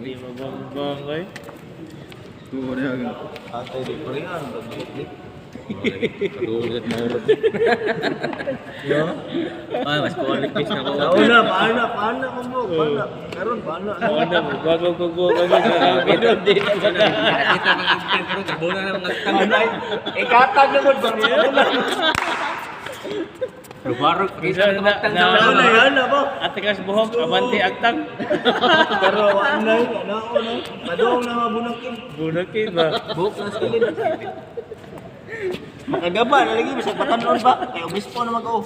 Hindi mabangbang ay. Tuwa na yan. Atay di Korean, pag-click. Kadulit mo urot. Ay, mas kulit bis na ko. Nauna, paana, paana ko mo, paana. Karon paana. Oo na, bago ko ko kami sa Di na Kita mga extend pero tagbo na mga tang. Ikatag na mo bang nauna. Pero barok kita Isa mga tang. Nauna yan na ba? Ate kas buhok, abante agtang. Pero wa na, nauna. Padung na mabunakin. Bunakin ba? Buhok na sa kilid. Makagaba na lagi bisag patanon pa. Kay obispo na mag-o.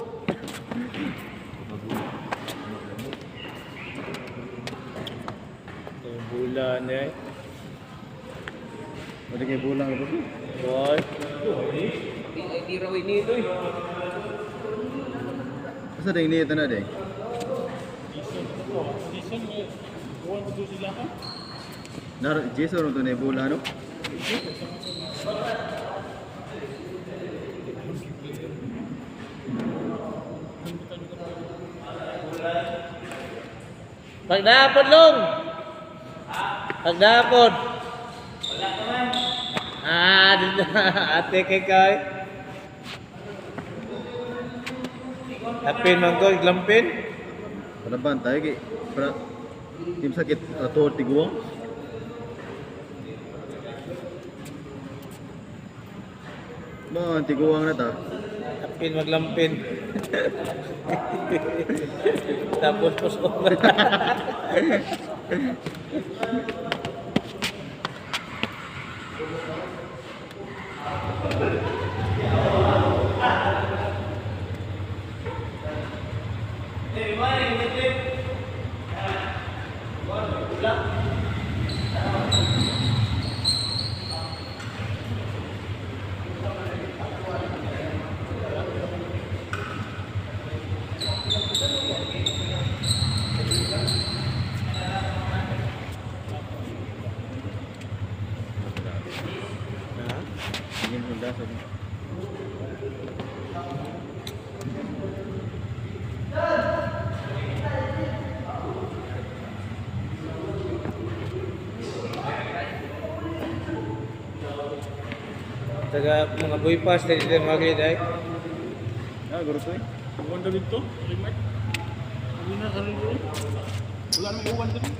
Bula na eh. Wala kay bulang ito. Boy. Di raw ini ito eh. Asa ding niya na ding? Nar Jason to na bola no? Pagdapod long. Pagdapod. Ah, dito ate kay kay. Lapin man ko, glampin. Para bantay kay para tim sakit ato tiguang. Ba, ang tiguang na ta. Lapin maglampin. Tapos puso. Sige mo sa. Taga mga boy pass dito magrid ay. Ah, guro to eh. Uwan daw dito, Rimark. Uwi na sa rin. Wala nang uwan dito.